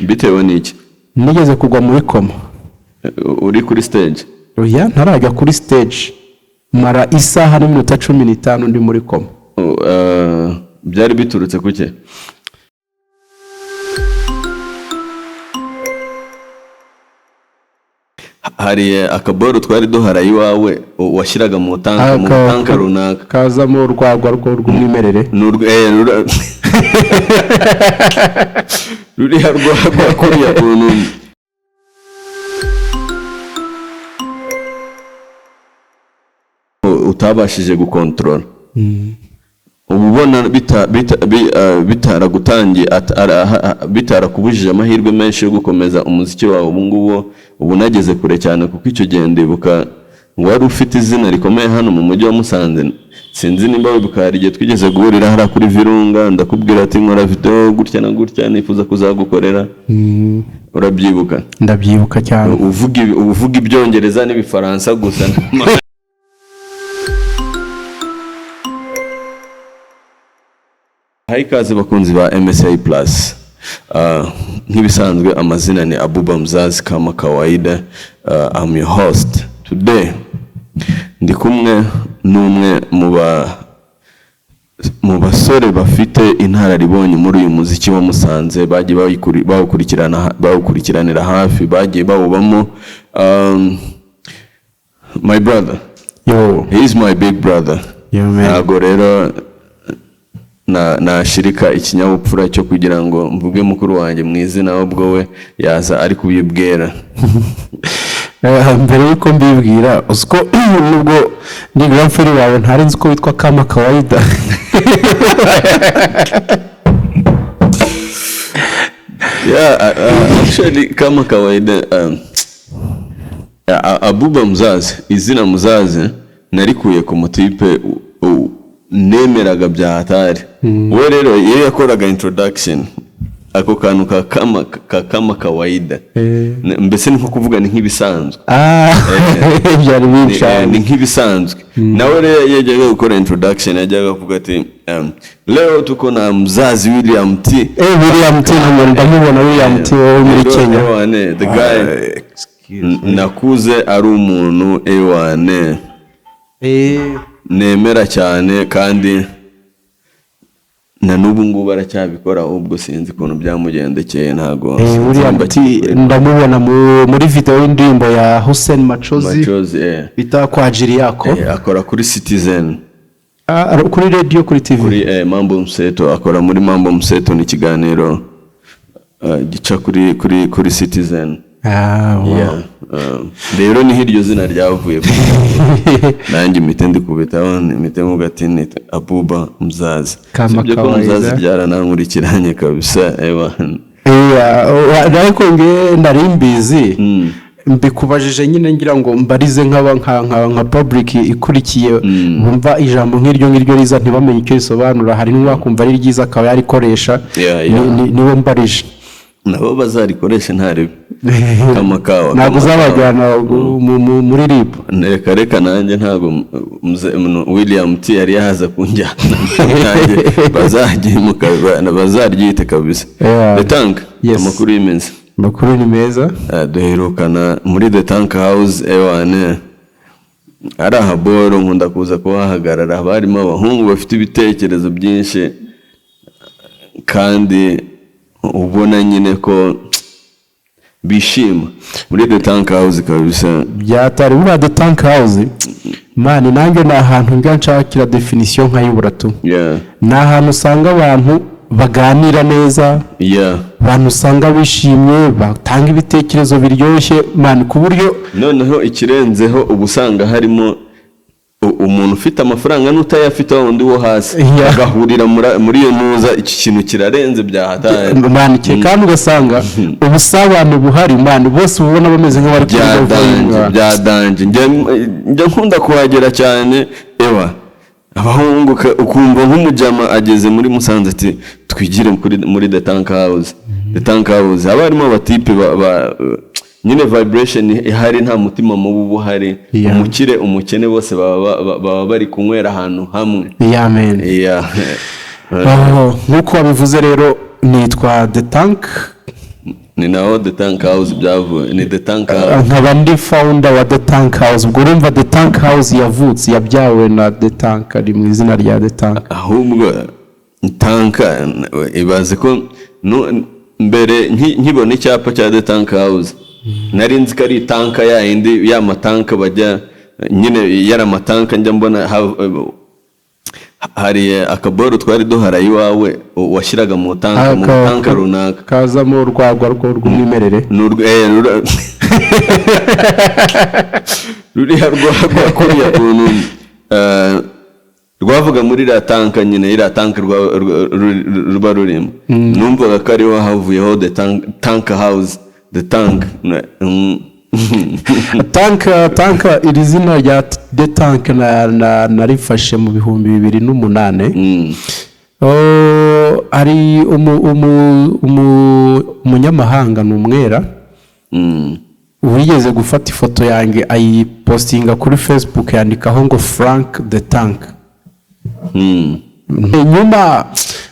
Bitewe n'iki? Nigeze kugwa muri koma. Uri kuri stage? Oya, ntarajya kuri stage, mara isaha n'iminota 15 ndi muri koma. Byari biturutse kuki? Hari akaboro twari duharaye iwawe, washyiraga mu tanka, mu tanka runaka. Kazamo urwagwa rw'umwimerere. Ni ruriya rwagwa kuriya kuntu utabashije gukontorora, uba ubona bitaragutangiye, bitarakubujije amahirwe menshi yo gukomeza umuziki wawe. Ubu ngubu ubu unageze kure cyane, kuko icyo gihe ndibuka wari ufite izina rikomeye hano mu mujyi wa Musanze. Sinzi nimba wibuka, hari igihe twigeze guhurira hariya kuri Virunga, ndakubwira ati nkora video gutya na gutya, nifuza kuzagukorera. Urabyibuka? Ndabyibuka cyane. Uvuga ibyongereza n'ibifaransa gusa. Hayi, ikaze bakunzi ba MSA Plus. Nk'ibisanzwe amazina ni Abuba Mzazi kama kawaida. I'm your host. Today ndi kumwe n'umwe mu basore bafite inararibonye muri uyu muziki wa Musanze, bagiye bawukurikiranira hafi, bagiye bawubamo. My brother. Yo. He is my big brother. Yo, man. Ntabwo rero nashirika ikinyabupfura cyo kugira ngo mvuge mukuru wanjye mu izina, ahubwo we yaza ari kubibwira. Mbere yuko mbibwira, uzi ko nubwo ndi grand frère wawe ntari nzi ko witwa Kama Kawaida? Yeah, actually kama kawaida, Abuba Muzazi, izina Muzazi narikuye ku mutipe nemeraga bya hatari. We rero iyo yakoraga introduction, ako kantu ka kama kawaida, mbese ni nko kuvuga ni nk'ibisanzwe. Ah, byari bincanye. Ni nk'ibisanzwe. Nawe rero iyo yajyaga gukora introduction yajyaga avuga ati leo tuko na mzazi William T. William T, ndamubona, William T wo muri Rero, Kenya. ewane, the guy nakuze ari umuntu, ewane, nemera cyane, kandi na n'ubu ngubu aracyabikora, ahubwo sinzi ukuntu byamugendekeye, ntago sinzi William nimba T akibikora. Ndamubona muri video y'indirimbo ya Hussein Machozi. Machozi, eh. Bita kwa ajili yako. Akora kuri Citizen. Ah, kuri radio, kuri TV? Kuri Mambo Mseto, akora muri Mambo Mseto, ni ikiganiro gica kuri Citizen. Ah, wow. Yeah. Rero niho iryo zina ryavuye, nanjye imite ndikubitaho, imite mvuga ati ni Abuba Mzazi. Kama Sibyo ko kawaida. Mzazi byaranankurikiranye kabisa, ewa. Ariko nge nari mbizi, mbikubajije nyine ngira ngo mbarize nk'aba nka public ikurikiye, bumva ijambo nk'iryo ngiryo riza ntibamenye icyo risobanura. Hari n'uwakumva ari ryiza akaba yarikoresha. Niwe mbarije. Nabo bazarikoresha, ntaribi kama kawa. Ntabwo Kama kawa. uzabajyana muri RIB? Reka reka, nanjye ntabwo William T yari yahaza kunjyana, nanjye bazaryite kabisa. Yeah. The Tank. Yes. Amakuru y'iminsi? Amakuru ni meza. Duherukana muri The Tank House, ewane, ari ahaboro nkunda kuza kuhahagarara, haba harimo abahungu bafite ibitekerezo byinshi, kandi ubona nyine ko bishima muri The Tank House kabisa. Byatari buriya The Tank House, man, nanjye ni ahantu njya nshakira definition nkayibura tu. Ni ahantu usanga abantu baganira neza, abantu usanga bishimye, batanga ibitekerezo biryoshye, man, ku buryo Noneho ikirenzeho, uba usanga harimo umuntu ufite amafaranga n'utayafite, wa wundi wo hasi, agahurira muri iyo ntuza. Iki kintu kirarenze bya hatari. Man, kandi ugasanga ubusabane buhari, man, bose uba ubona bameze nk'abari kuri Bya level danger. imwe. Bya danger. Njya nkunda kuhagera cyane, ewa, abahungu ukumva nk'umujama ageze muri Musanze ati twigire muri The Tank House. The Tank House haba harimo abatipe nyine vibration ihari, nta mutima mubi uba uhari. Umukire, umukene, bose baba bari kunywera ahantu hamwe. Yeah, man. Yeah. Oh, nk'uko wabivuze rero, nitwa The Tank. Ni naho The Tank House byavuye, ni The Tank House. Nkaba ndi founder wa The Tank House. Ubwo urumva The Tank House yavutse, yabyawe na The Tank, ari mu izina rya The Tank. Ahubwo tanka, ibaze ko mbere nkibona icyapa cya The Tank House, nari nzi ko ari tanka ya yindi, ya matanka bajya nyine, yari amatanka njya mbona. Hari akaboro twari duharaye iwawe washyiraga mu tanka, mu tanka runaka. Kazamo urwagwa rwo rw'umwimerere. Ni ruriya rwagwa kuriya kuntu rwavuga muri iriya tanka nyine, iriya tanka ruba rurimo. Numvaga ko ariho havuyeho The Tank House, The Tank. Tank, iri zina rya The Tank narifashe mu 2008. Oh, hari umunyamahanga, ni umwera, wigeze gufata ifoto yanjye ayipostinga kuri Facebook, yandikaho ngo "Frank the Tank". Nyuma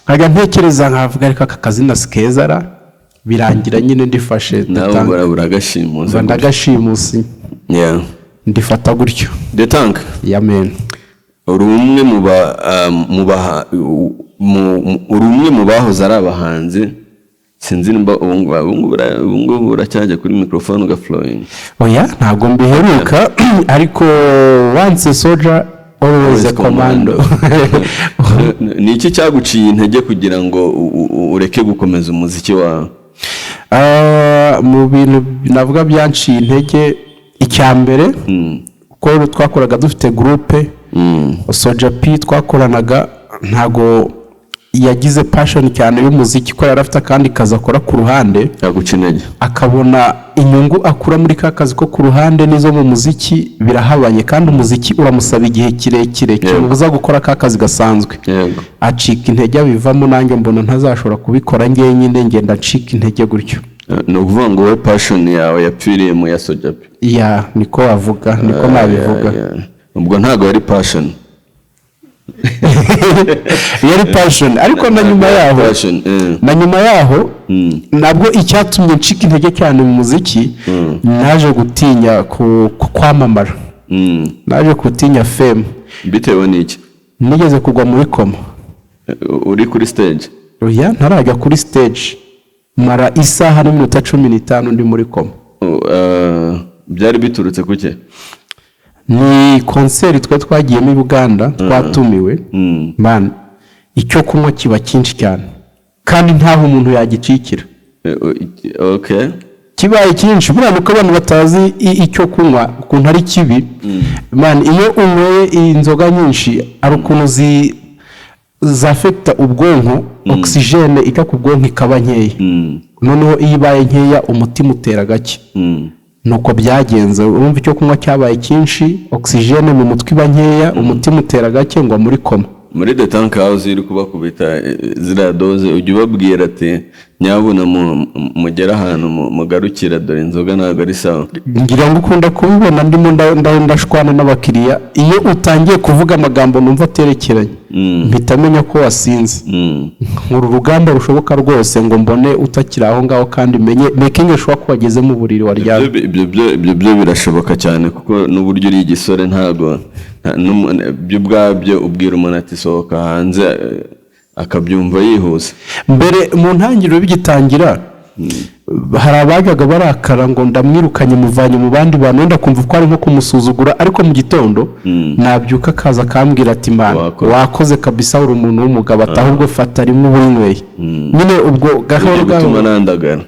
nkajya ntekereza nkavuga, ariko aka kazina si keza ra? Birangira nyine ndifashe The Nawe Tank. uragashimuza. Mba ndagashimusi. Ndifata gutyo. The Tank. Ya men. Uri umwe mu bahoze ari abahanzi. Sinzi nimba ubu ngubu uracyajya kuri microphone ugaflowing? Oya, ntabwo mbiheruka, ariko once a soldier, always a commando. Ni iki cyaguciye intege kugira ngo ureke gukomeza umuziki wawe? Ah, mu bintu navuga byanciye intege, icya mbere, kuko twakoraga dufite groupe, Soja P twakoranaga ntago yagize passion cyane y'umuziki, ko yari afite akandi kazi akora ku ruhande. Yaguca intege. Akabona inyungu akura muri ka kazi ko ku ruhande n'izo mu muziki birahabanye, kandi umuziki uramusaba igihe kirekire kimubuza gukora ka kazi gasanzwe. Acika intege, abivamo, nanjye mbona ntazashobora kubikora njyenyine, ngenda ncika intege gutyo. Ni ukuvuga ngo wowe passion yawe yapfiriye mu ya Soja P? Ya, niko wavuga, niko nabivuga. Ubwo ntabwo yari passion. Yari passion, ariko na nyuma yaho Passion, eh. na nyuma yaho nabwo, icyatumye ncika intege cyane mu muziki, naje gutinya kwamamara. Naje gutinya fame. Bitewe n'iki? Nigeze kugwa muri koma. Uri kuri stage? Oya, ntarajya kuri stage, mara isaha n'iminota 15 ndi muri koma. Byari biturutse kuki? Ni concert twari twagiyemo i Buganda, twatumiwe. Man, icyo kunywa kiba cyinshi cyane kandi ntaho umuntu yagicikira. Kibaye cyinshi, buriya nuko abantu batazi icyo kunywa ukuntu ari kibi. Man, iyo unyweye inzoga nyinshi, hari ukuntu zafekita ubwonko, oxygène ijya ku bwonko ikaba nkeya. Noneho iyo ibaye nkeya, umutima utera gake. Nuko byagenze. Urumva icyo kunywa cyabaye cyinshi, oxygène mu mutwe iba nkeya, umutima utera gake, ngo muri koma. Muri The Tank House, uri kubakubita ziriya dose, ujya ubabwira ati nyabuna mugere ahantu mugarukira, dore inzoga ntabwo ari sawa? Ngira ngo ukunda kubibona ndimo ndashwana n'abakiriya. Iyo utangiye kuvuga amagambo numva aterekeranye, mpita menya ko wasinze. Nkora urugamba rushoboka rwose ngo mbone utakiri aho ngaho, kandi menye making sure ko wageze mu buriri waryamye. Ibyo byo birashoboka cyane, kuko n'uburyo uri igisore, ntabwo byo ubwabyo ubwira umuntu ati sohoka hanze, akabyumva yihuse. Mbere mu ntangiriro bigitangira, hari abajyaga barakara ngo ndamwirukanye, muvanye mu bandi bantu, wenda kumva ko ari nko kumusuzugura, ariko mu gitondo nabyuka akaza akambwira ati man, Wakoze. wakoze kabisa, uri umuntu w'umugabo, ati ahubwo fata rimwe uba unyweye nyine. Ubwo gahoro Bigiye gutuma gahoro nandagara.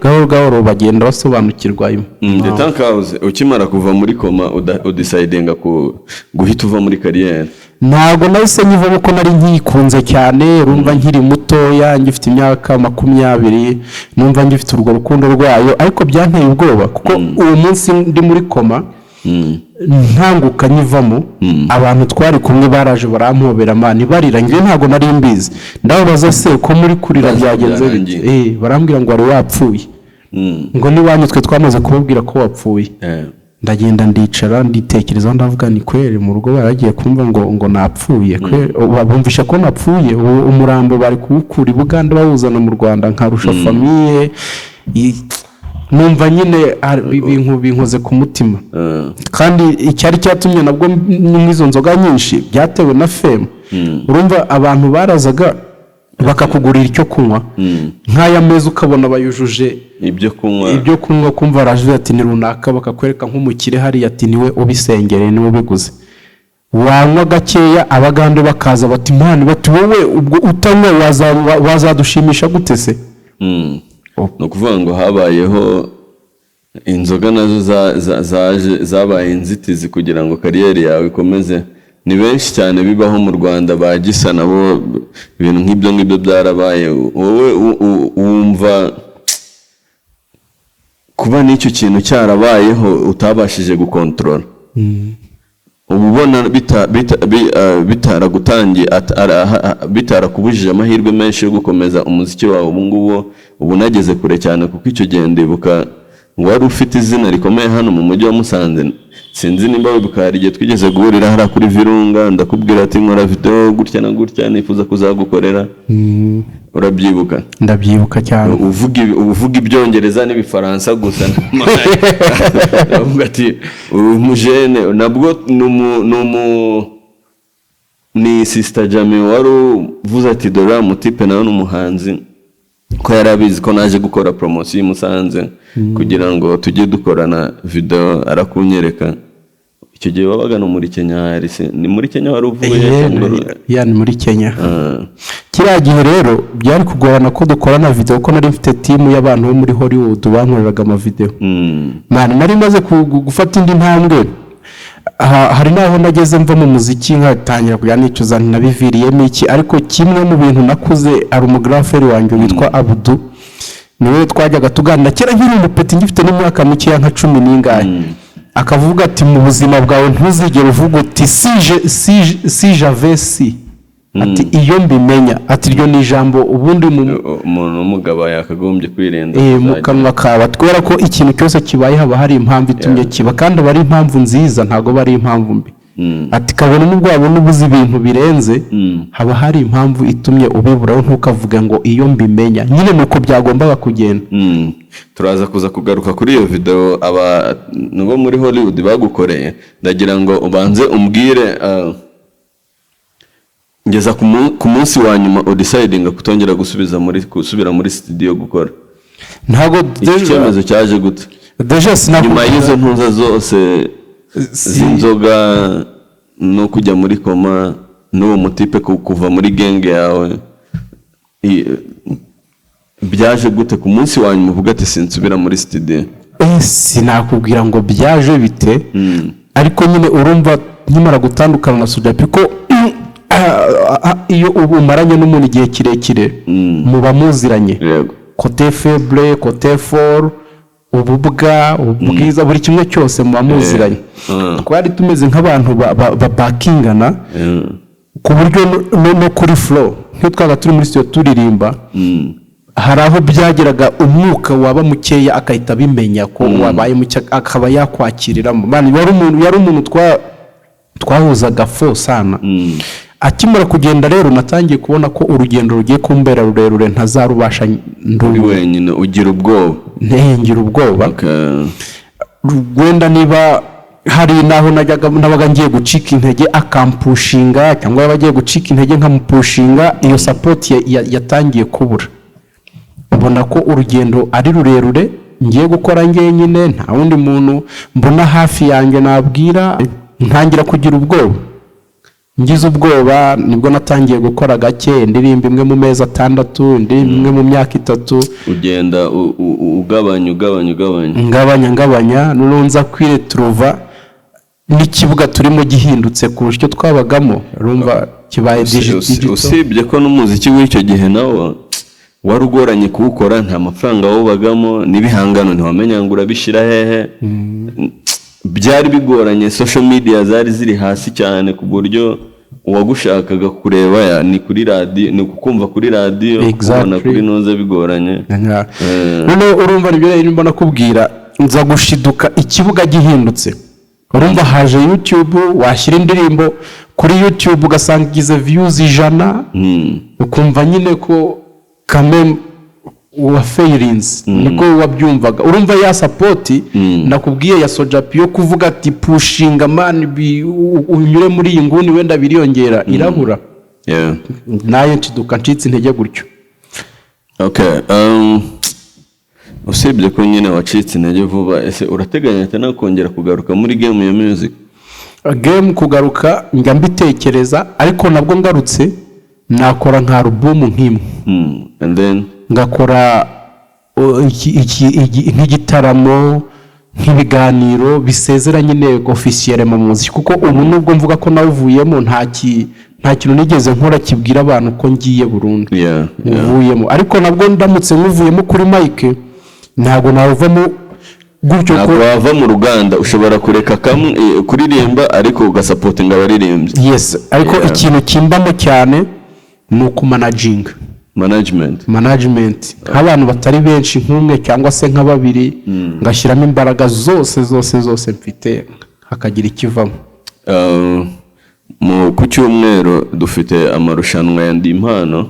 Gahoro gahoro bagenda basobanukirwa. The Tank House, ukimara kuva muri koma, udecidinga ku guhita uva muri career? Ntabwo nahise nyivamo, ko nari nkikunze cyane. Urumva nkiri mutoya, ngifite imyaka 20, numva ngifite urwo rukundo rwayo, ariko byanteye ubwoba, kuko uwo munsi ndi muri koma, nkanguka nyivamo, abantu twari kumwe baraje barampobera, man, barira. Njye ntabwo nari mbizi. Ndababaza se ko muri kurira, byagenze bite? Byarangiye. Barambwira ngo wari wapfuye, ngo n'iwanyu twe twamaze kubabwira ko wapfuye. Ndagenda ndicara, nditekerezaho, ndavuga ni kweri mu rugo baragiye kumva ngo napfuye kweri, bumvisha ko napfuye. Ubu umurambo bari kuwukura i Buganda bawuzana mu Rwanda, nkarusha famille. Numva nyine ibintu binkoze ku mutima. Kandi icyari cyatumye nabwo nywa izo nzoga nyinshi byatewe na fame. Urumva abantu barazaga bakakugurira icyo kunywa, nk'aya meza ukabona bayujuje ibyo kunywa. Ibyo kunywa, kumva araje ati ni runaka, bakakwereka nk'umukire hariya ati niwe ubisengereye, niwe ubiguze. Wanywa gakeya, Abagande bakaza bati: "Man," bati, "wowe ubwo utanywa wazadushimisha gute se?" Ni ukuvuga ngo habayeho inzoga nazo zaje zabaye inzitizi kugira ngo career yawe ikomeze. Ni benshi cyane bibaho mu Rwanda, ba Gisa nabo ibintu nk'ibyo ngibyo byarabaye. Wowe wumva kuba n'icyo kintu cyarabayeho utabashije gukontorora, uba ubona bitaragutangiye bitarakubujije amahirwe menshi yo gukomeza umuziki wawe ubu ngubu ubu unageze kure cyane? Kuko icyo gihe ndibuka wari ufite izina rikomeye hano mu mujyi wa Musanze. Sinzi nimba wibuka, hari igihe twigeze guhurira hariya kuri Virunga, ndakubwira ati nkora video gutya na gutya, nifuza kuzagukorera. Urabyibuka? Ndabyibuka cyane. Uvuga Ibyongereza n'Ibifaransa gusa. Avuga ati uyu mujene nabwo ni Sister Jami wari uvuze ati dore uriya mutipe nawe ni umuhanzi, ko yari abizi ko naje gukora poromosiyo i Musanze kugira ngo tujye dukorana video, arakunyereka. Icyo gihe wabaga no muri Kenya hari se? Ni muri Kenya wari uvuye cyangwa? Yeah, ni muri Kenya. Ah. Kiriya gihe rero byari kugorana ko dukorana video, kuko nari mfite team y'abantu bo muri Hollywood bankoreraga amavideo. Man, nari maze gufata indi ntambwe. Hari n'aho nageze mva mu muziki nkatangira kujya nicuza nabiviriyemo iki. Ariko kimwe mu bintu nakuze, hari umugraferi wanjye witwa Abudu, niwe twajyaga tuganira kera nkiri umupeti, ngifite n'imyaka mikeya nka cumi n'ingahe, akavuga ati mu buzima bwawe ntuzigere uvuga uti si j'avais su, ati iyo mbimenya, ati iryo ni ijambo ubundi mu Umuntu w'umugabo yakagombye kwirinda mu kuzajya- kanwa kawe, kubera ko ikintu cyose kibaye haba hari impamvu itumye kiba, kandi aba ari impamvu nziza, ntabwo aba ari impamvu mbi. Ati kabone n'ubwo wabona ubuze ibintu birenze, haba hari impamvu itumye ubiburaho, ntukavuge ngo iyo mbimenya. Nyine ni uko byagombaga kugenda. Turaza kuza kugaruka kuri iyo video aba bo muri Hollywood bagukoreye. Ndagira ngo ubanze umbwire, ngeza ku munsi wa nyuma udecidinga kutongera gusubira muri studio gukora. Ntabwo Iki cyemezo cyaje gute déjà nyuma sinakubwira y'izo ntuza zose z'inzoga no kujya muri koma n'uwo mutipe kuva muri gang yawe? Byaje gute ku munsi wa nyuma uvuga ati sinsubira muri studio? Sinakubwira ngo byaje bite, ariko nyine urumva nkimara gutandukana na Sujapi, ko iyo ubu umaranye n'umuntu igihe kirekire muba muziranye, côté faible, côté fort, ububwa, ubwiza, buri kimwe cyose muba muziranye. Twari tumeze nk'abantu babakingana, ku buryo no kuri flow, nk'iyo twabaga turi muri studio turirimba, hari aho byageraga umwuka waba mukeya agahita abimenya ko wabaye muke, akaba yakwakiriramo. Man, yari umuntu twahuzaga fo sana. Akimara kugenda rero, natangiye kubona ko urugendo rugiye kumbera rurerure, ntazarubasha Uri wenyine, ugira ubwoba. Ngira ubwoba. Wenda niba hari n'aho najyaga nabaga ngiye gucika intege akampushinga, cyangwa yaba agiye gucika intege nkamupushinga, iyo support yatangiye kubura. Mbona ko urugendo ari rurerure ngiye gukora njyenyine, nta wundi muntu mbona hafi yanjye nabwira. Ntangira kugira ubwoba. Ngize ubwoba nibwo natangiye gukora gake, indirimbo imwe mu mezi 6, indirimbo imwe mu myaka 3. Ugenda ugabanya, ugabanya, ugabanya. Ngabanya, ngabanya, noneho nza kwiretrouva n'ikibuga turimo gihindutse kurusha icyo twabagamo. Urumva kibaye digital. Usibye ko n'umuziki w'icyo gihe nawo wari ugoranye kuwukora, nta mafaranga wubagamo, n'ibihangano ntiwamenya ngo urabishyira hehe, byari bigoranye. Social media zari ziri hasi cyane, ku buryo uwagushakaga kureba ni kuri radiyo, ni ukukumva kuri radiyo, kubona kuri noza bigoranye. Noneho urumva nibyo rero ndimo nakubwira, nza gushiduka ikibuga gihindutse. Urumva haje YouTube, washyira indirimbo kuri YouTube ugasanga igize views 100, ukumva nyine ko kame Wa failinze niko wabyumvaga. Urumva ya support nakubwiye ya Sojapi yo kuvuga ati: "Pushinga man, unyure muri iyi nguni, wenda biriyongera," irabura. Nayo nshiduka ncitse intege gutyo. Okay, usibye ko nyine wacitse intege vuba, ese urateganya tena kongera kugaruka muri game ya music? Game kugaruka njya mbitekereza, ariko nabwo ngarutse nakora nka album nk'imwe. And then? Ngakora nk'igitaramo, nk'ibiganiro bisezera nyine officiel mu muziki, kuko ubu nubwo mvuga ko nawuvuyemo, nta kintu nigeze nkora kibwira abantu ko ngiye burundu uvuyemo. Ariko nabwo ndamutse nkuvuyemo kuri mic, ntabwo nawuvamo gutyo ko Ntabwo wava mu ruganda. Ushobora kureka kamwe kuririmba, ariko ugasupportinga abaririmbyi. Yes, ariko ikintu kimbamo cyane ni ukumanaginga. Management. Management, nk'abantu batari benshi, nk'umwe cyangwa se nka babiri, ngashyiramo imbaraga zose zose zose mfite, hakagira ikivamo. Ku cyumweru dufite amarushanwa ya Ndi Impano.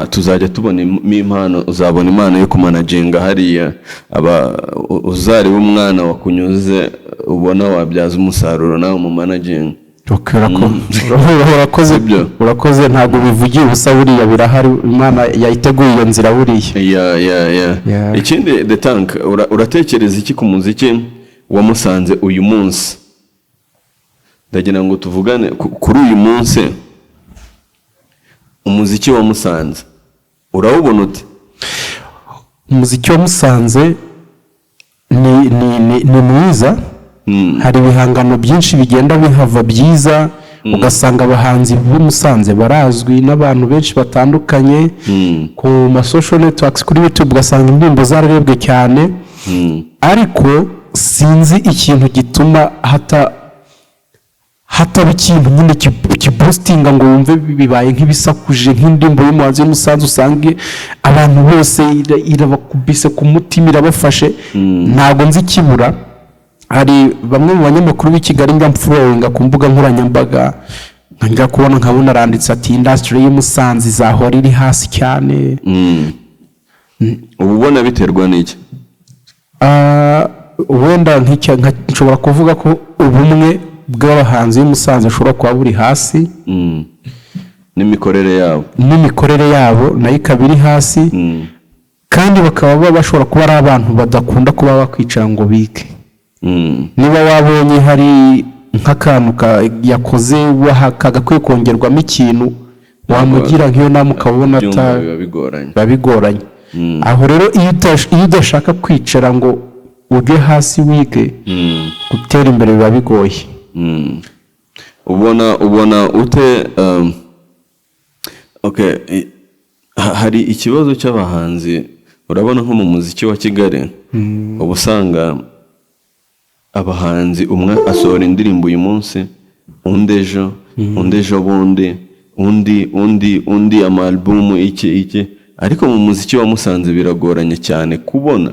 Tuzajya tubona impano, uzabona impano yo kumanaginga hariya. Aba uzareba umwana wakunyuze, ubona wabyaza umusaruro, nawe mu managinga. Okay, urakoze. Sibyo? Urakoze, ntabwo bivugiye ubusa, buriya birahari, Imana yayiteguye iyo nzira buriya. Yeah. Ikindi, The Tank, uratekereza iki ku muziki wa Musanze uyu munsi? Ndagira ngo tuvugane kuri uyu munsi, umuziki wa Musanze urawubona ute? Umuziki wa Musanze ni mwiza. Hari ibihangano byinshi bigenda bihava byiza, ugasanga abahanzi b'i Musanze barazwi n'abantu benshi batandukanye ku ma social networks, kuri YouTube ugasanga indirimbo zararebwe cyane. Ariko sinzi ikintu gituma hataba ikintu nyine kiboostinga ngo wumve bibaye nk'ibisakuje, nk'indirimbo y'umuhanzi w'i Musanze usange abantu bose irabakubise ku mutima, irabafashe. Ntabwo nzi ikibura. Hari bamwe mu banyamakuru b'i Kigali njya mfollowinga ku mbuga nkoranyambaga, njya kubona nkabona aranditse ati: "Industry y'i Musanze izahora iri hasi cyane." Uba ubona biterwa n'iki? Wenda nshobora kuvuga ko ubumwe bw'abahanzi b'i Musanze bushobora kuba buri hasi. N'imikorere yabo. N'imikorere yabo nayo ikaba iri hasi, kandi bakaba bashobora kuba ari abantu badakunda kuba bakwicara ngo bige. Niba wabonye hari nk'akantu yakoze kagakwiye kongerwamo ikintu, wamugira nk'iyo nama ukabona Byumva biba bigoranye. Biba bigoranye. Aho rero iyo udashaka kwicara ngo ujye hasi wige, gutera imbere biba bigoye. Ubona ute? Okay, hari ikibazo cy'abahanzi. Urabona nko mu muziki wa Kigali, uba usanga abahanzi umwe asohora indirimbo uyu munsi, undi ejo, undi ejo bundi, undi, undi, undi, ama album, iki iki. Ariko mu muziki wa Musanze biragoranye cyane kubona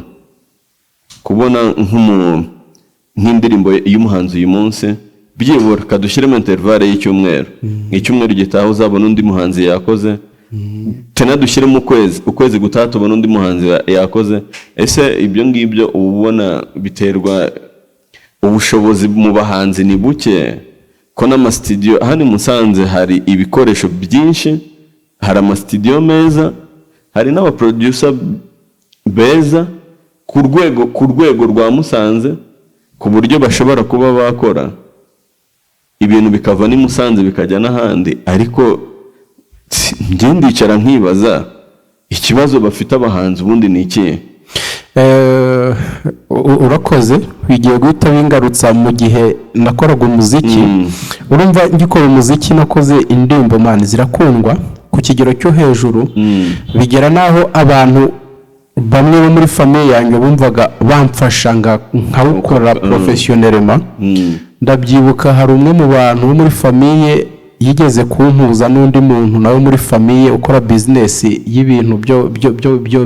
nk'indirimbo y'umuhanzi uyu munsi, byibura kadushyiremo intervalle y'icyumweru, icyumweru gitaha uzabona undi muhanzi yakoze, tena dushyiremo ukwezi, ukwezi gutaha tubona undi muhanzi yakoze. Ese ibyo ngibyo uba ubona biterwa ubushobozi mu bahanzi ni buke, ko n'amasitidiyo hano i Musanze hari ibikoresho byinshi, hari amasitidiyo meza, hari n'abaproducer beza ku rwego rwa Musanze, ku buryo bashobora kuba bakora ibintu bikava n'i Musanze bikajya n'ahandi? Ariko njye ndicara nkibaza ikibazo bafite abahanzi ubundi ni ikihe? Urakoze, bigiye guhita bingarutsa mu gihe nakoraga umuziki. Urumva ngikora umuziki nakoze indirimbo, man, zirakundwa ku kigero cyo hejuru, bigera n'aho abantu bamwe bo muri famille yanjye bumvaga bamfasha nkawukora professionnellement. Ndabyibuka, hari umwe mu bantu bo muri famille yigeze kumpuza n'undi muntu nawe muri famille ukora business y'ibintu byo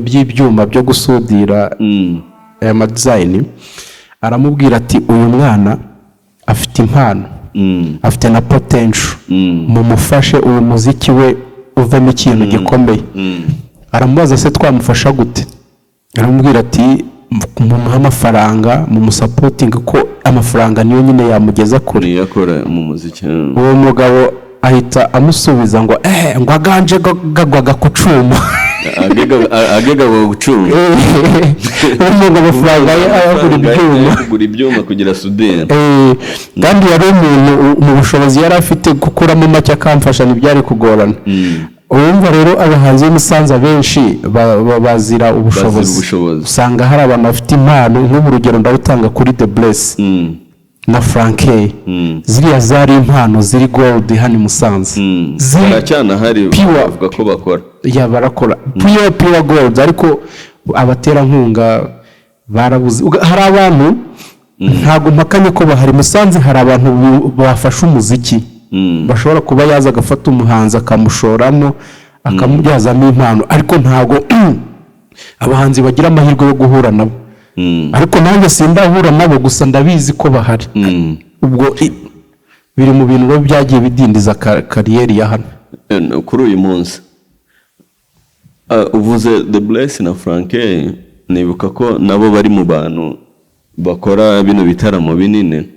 by'ibyuma byo gusudira, aya ma design. Aramubwira ati: "Uyu mwana afite impano, afite na potential, mumufashe uyu muziki we uvemo ikintu gikomeye." Aramubaza: "Se twamufasha gute?" Aramubwira ati: "Mumuhe amafaranga, mumusupportinga, ko amafaranga niyo nyine yamugeza kure." Niyo akora mu muziki. Uwo mugabo ahita amusubiza ngo ngo aganje gagwaga ku cuma. Agega gucunga. Ngo amafaranga ye ayagura ibyuma. Kugura ibyuma, kugira sudire. Kandi yari umuntu mu bushobozi yari afite, gukuramo make akamfasha ntibyari kugorana. Urumva rero, abahanzi b'i Musanze abenshi bazira ubushobozi. Ubushobozi. Usanga hari abantu bafite impano. Nk'ubu urugero ndarutanga kuri The Bless na Frankey. Ziriya zari impano ziri gold hano i Musanze. Ziri Baracyanahari. pure. Bavuga ko bakora. Ya, barakora pure, pure gold, ariko abaterankunga barabuze. Hari abantu, ntabwo mpakanye ko bahari Musanze, hari abantu bafashe umuziki, bashobora kuba yaza agafata umuhanzi akamushoramo, akamubyazamo impano, ariko ntabwo abahanzi bagira amahirwe yo guhura nabo. Ariko nanjye sindahura nabo, gusa ndabizi ko bahari. Ubwo biri mu bintu biba byagiye bidindiza carrière ya hano. Kuri uyu munsi, uvuze The Bless na Franke, nibuka ko nabo bari mu bantu bakora bino bitaramo binini,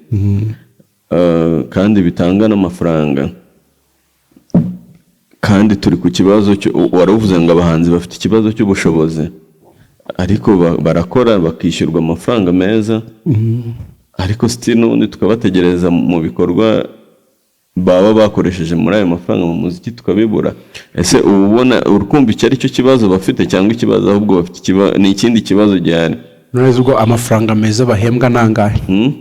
kandi bitanga n'amafaranga. Kandi turi ku kibazo cyo wari uvuze ngo abahanzi bafite ikibazo cy'ubushobozi, ariko barakora bakishyurwa amafaranga meza, ariko still n'ubundi tukabategereza mu bikorwa baba bakoresheje muri ayo mafaranga mu muziki tukabibura. Ese uba ubona urukumva icyo ari cyo kibazo bafite, cyangwa ikibazo ahubwo bafite ni ikindi kibazo gihari? None ubwo amafaranga meza bahembwa ni angahe? Hmm?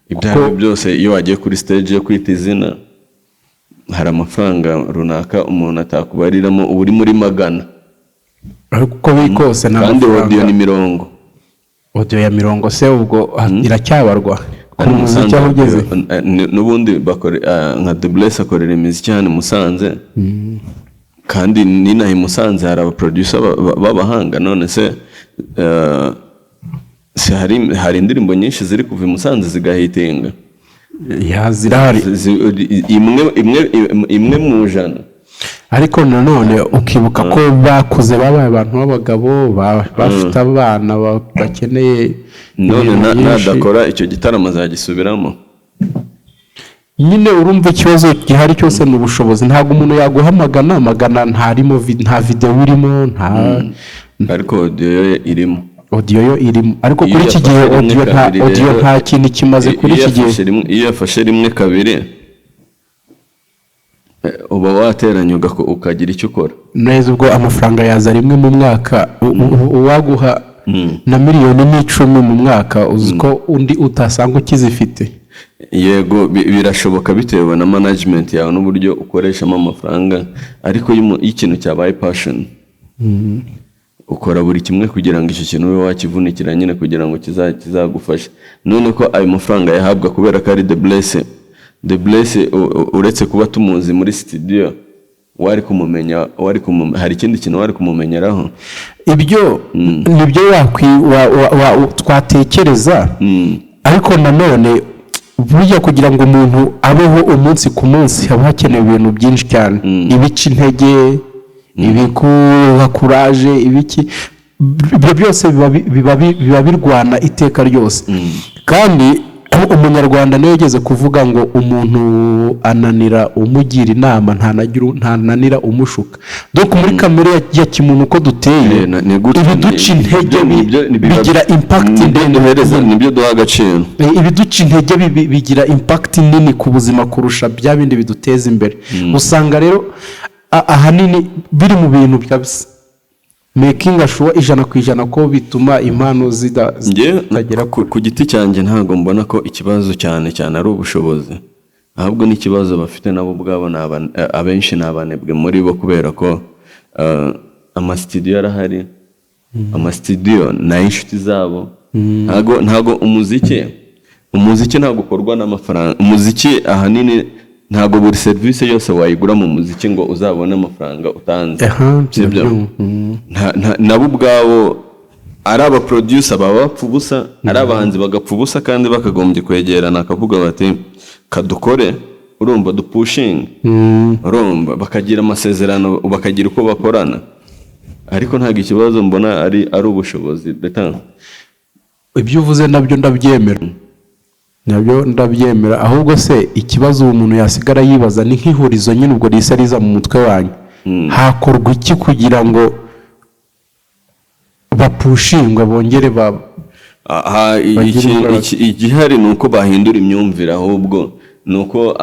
Ibyo ari byo byose, iyo wagiye kuri stage yo kwita izina, hari amafaranga runaka umuntu atakubariramo, uba uri muri magana. Ariko uko biri kose ni Kandi audio amafaranga. ni mirongo. Audio ya mirongo se ubwo iracyabarwa ku Hano muziki Musanze aho ugeze? N'ubundi nka The Bless akorera imiziki hano i Musanze, kandi n'inaha i Musanze hari abaproducer b'abahanga. None se se hari indirimbo nyinshi ziri kuva i Musanze zigahitinga? Ya, zirahari. Imwe imwe imwe mu 100. Ariko nanone ukibuka ko bakuze, babaye abantu b'abagabo, bafite abana, bakeneye None ibintu byinshi. nadakora icyo gitaramo azagisubiramo? Nyine urumva, ikibazo gihari cyose ni ubushobozi. Ntabwo umuntu yaguha magana magana ntarimo nta videwo irimo, nta Ariko audio yo irimo. Audio yo irimo, ariko Iyo kuri iki gihe yafashe rimwe audio nta kabiri audio rero, nta kintu kimaze kuri iyo iki gihe. Iyo yafashe rimwe kabiri, uba wateranye ukagira icyo ukora. Neza, ubwo amafaranga yaza rimwe mu mwaka. Uwaguha na miliyoni 10 mu mwaka, uzi ko undi utasanga ukizifite. Yego, birashoboka bitewe na management yawe n'uburyo ukoreshamo amafaranga, ariko iyo ikintu cyabaye passion, ukora buri kimwe kugira ngo icyo kintu ube wakivunikira nyine, kugira ngo kizagufashe. None ko ayo mafaranga yahabwa kubera ko ari The Bless, The Bless uretse kuba tumuzi muri studio, wari kumumenya, hari ikindi kintu wari kumumenyeraho? Ibyo nibyo twatekereza, ariko nanone burya kugira ngo umuntu abeho umunsi ku munsi haba hakenewe ibintu byinshi cyane: ibica intege, ibikuha courage, ibiki. Ibyo byose biba birwana iteka ryose. Kandi Umunyarwanda niwe yigeze kuvuga ngo umuntu ananira umugira inama, ntananira umushuka. Donc muri kamere ya kimuntu uko duteye, Ni gutyo, ibiduca intege bigira impact nibyo ndende. Nibyo duha agaciro. Ibiduca intege bigira impact nini ku buzima kurusha bya bindi biduteza imbere. Usanga rero ahanini biri mu bintu kabisa making sure 100% ko bituma impano Njye zitagera ku giti cyanjye ntabwo mbona ko ikibazo cyane cyane ari ubushobozi, ahubwo n'ikibazo bafite nabo ubwabo ni abenshi ni abanebwe muri bo, kubera ko amasitidiyo arahari, amasitidiyo ni ay'inshuti zabo. Ntabwo umuziki ntabwo ukorwa n'amafaranga. Umuziki ahanini ntabwo buri serivisi yose wayigura mu muziki ngo uzabone amafaranga utanze. Aha. Sibyo? Ndabyumva. Nabo ubwabo ari abaproducer baba bapfa ubusa, ari abahanzi bagapfa ubusa, kandi bakagombye kwegerana akavuga bati: "Kadukore, urumva, dupushinge." Urumva, bakagira amasezerano, bakagira uko bakorana. Ariko ntabwo ikibazo mbona ari ubushobozi beta. Ibyo uvuze nabyo ndabyemera, nabyo ndabyemera. Ahubwo se ikibazo uwo muntu yasigara yibaza ni nk'ihurizo nyine, ubwo risa riza mu mutwe wanyu: hakorwa iki kugira ngo bapushingwe, bongere ba Aha, bagire imbaraga? Igihari ni uko bahindura imyumvire. Ahubwo ni uko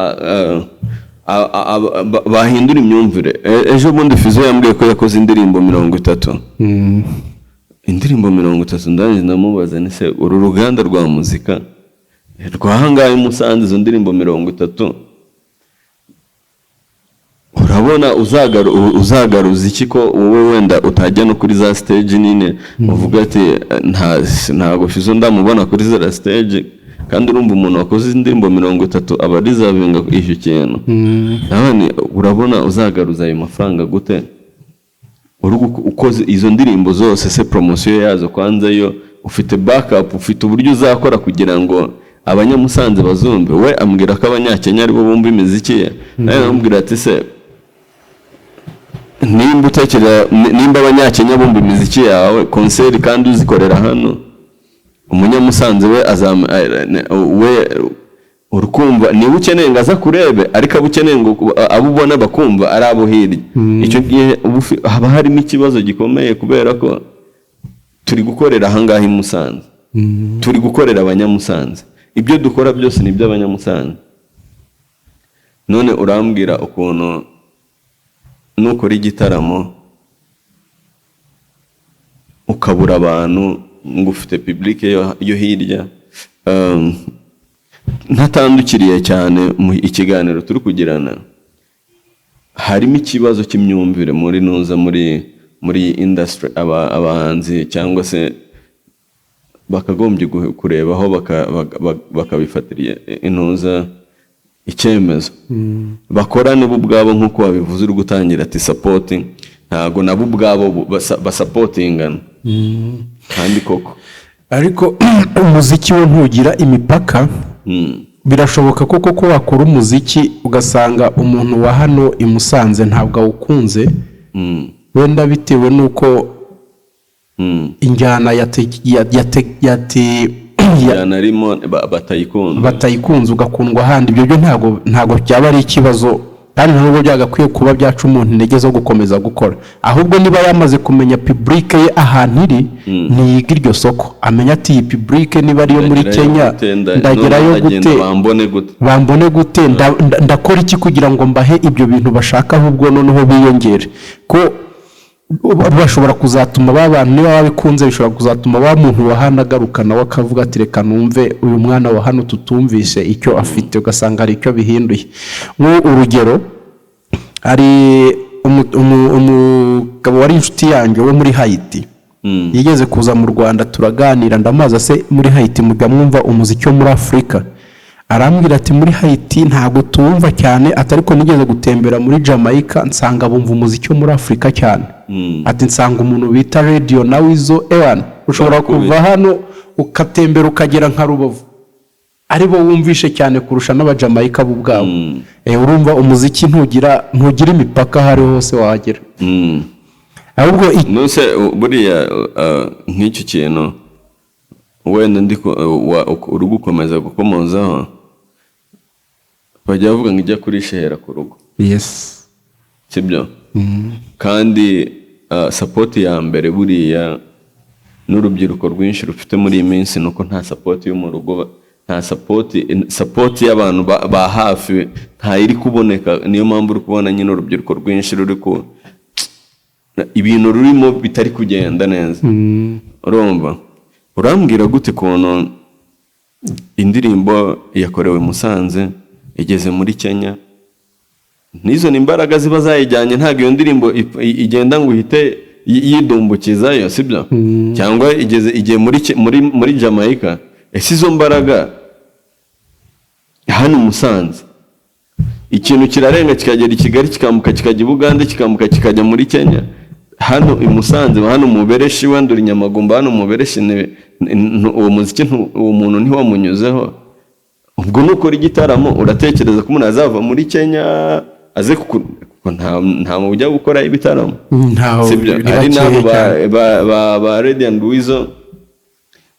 bahindura imyumvire. Ejo bundi Fizo yambwiye ko yakoze indirimbo 30. Indirimbo 30. Ndangije ndamubaza ni se uru ruganda rwa muzika rwahangaye i Musanze, izo ndirimbo 30 urabona uzagaruza iki, ko wowe wenda utajya no kuri za stage nini? Uvuga ati ntabwo Fizo ndamubona kuri za stage. Kandi urumva umuntu wakoze indirimbo 30 aba deservinga icyo kintu. Nabone urabona uzagaruza ayo mafaranga gute uri ukoze izo ndirimbo zose? Se promotion yazo kwanza yo ufite backup, ufite uburyo uzakora kugira ngo Abanyamusanze bazumve? We ambwira ko Abanyakenya aribo bumva imiziki ye. Nawe amubwira ati se nimba utekereza, nimba Abanyakenya bumva imiziki yawe, concert kandi uzikorera hano, Umunyamusanze we azam we urukumva niba ukeneye ngo aza kurebe, ariko abo ukeneye ngo abo ubona bakumva ari abo hirya, icyo gihe haba harimo ikibazo gikomeye, kubera ko turi gukorera ahangaha i Musanze, turi gukorera Abanyamusanze. Ibyo dukora byose ni iby'Abanyamusanze. None urambwira ukuntu nukora igitaramo ukabura abantu ngo ufite public yo hirya? Ntatandukiriye cyane mu ikiganiro turi kugirana, harimo ikibazo cy'imyumvire muri nuza muri iyi industry. Abahanzi cyangwa se bakagombye kurebaho bakabifatira intuza icyemezo, bakorane bo ubwabo. Nk'uko wabivuze uri gutangira ati support, ntabwo nabo ubwabo basupportingana kandi koko. Ariko umuziki wo ntugira imipaka. Birashoboka koko ko wakora umuziki ugasanga umuntu wa hano i Musanze ntabwo awukunze, wenda bitewe n'uko injyana injyana arimo batayikunda. Batayikunze, ugakundwa ahandi. Ibyo byo ntabwo byaba ari ikibazo, kandi ntabwo byagakwiye kuba byaca umuntu intege zo gukomeza gukora. Ahubwo niba yamaze kumenya public ye ahantu iri, ntiyiga iryo soko, amenya ati iyi public niba ariyo muri Ndagerayo Kenya, gute? Ndagerayo None ndagenda gute? Bambone gute? Bambone gute? Ndakora iki kugira ngo mbahe ibyo bintu bashaka? Ahubwo noneho biyongere, ko bashobora kuzatuma ba bantu, niba babikunze, bishobora kuzatuma wa muntu wa hano agaruka nawe akavuga ati reka numve uyu mwana wa hano tutumvise icyo afite, ugasanga hari icyo bihinduye. Nk'urugero, hari umugabo wari inshuti yanjye wo muri Hayiti, yigeze kuza mu Rwanda turaganira. Ndamubaza se muri Hayiti mujya mwumva umuziki wo muri Afurika? Arambwira ati muri Hayiti ntabwo tuwumva cyane, ati ariko nigeze gutembera muri Jamaica nsanga bumva umuziki wo muri Afurika cyane. Ati nsanga umuntu bita Radio na Weasel, ewana ushobora Barakubita. kuva hano ugatembera ukagera nka Rubavu aribo wumvishe cyane kurusha n'Abajamayika bo ubwabo. Urumva umuziki ntugira imipaka, aho ariho hose wahagera. Ahubwo Nuse buriya nk'icyo kintu wenda ndi uri gukomeza gukomozaho, bajya bavuga ngo ijya kurishehera ku rugo. Sibyo? Kandi support ya mbere buriya n'urubyiruko rwinshi rufite muri iyi minsi ni uko nta support yo mu rugo, nta support, support y'abantu ba hafi ntayiri kuboneka. Niyo mpamvu uri kubona nyine urubyiruko rwinshi ruri ku ibintu rurimo bitari kugenda neza. Urumva urambwira gute ukuntu indirimbo yakorewe Musanze igeze muri Kenya? N'izo ni imbaraga ziba zayijyanye. Ntabwo iyo ndirimbo igenda ngo uhite yidumbukizayo, sibyo? Cyangwa igeze igiye muri Jamaica. Ese izo mbaraga hano i Musanze, ikintu kirarenga kikagera i Kigali, kikambuka kikajya i Bugande, kikambuka kikajya muri Kenya, hano i Musanze, hano mu Bereshi, wenda uri Nyamagumba, hano mu Bereshi uwo muziki uwo muntu ntiwamunyuzeho. Ubwo nukora igitaramo, uratekereza ko umuntu azava muri Kenya aze Ariko nta mu ujya gukora ibitaramo. Ntaho. Sibyo? Ni Ari bakeya nabo ba, cyane. ba Radio and Weasel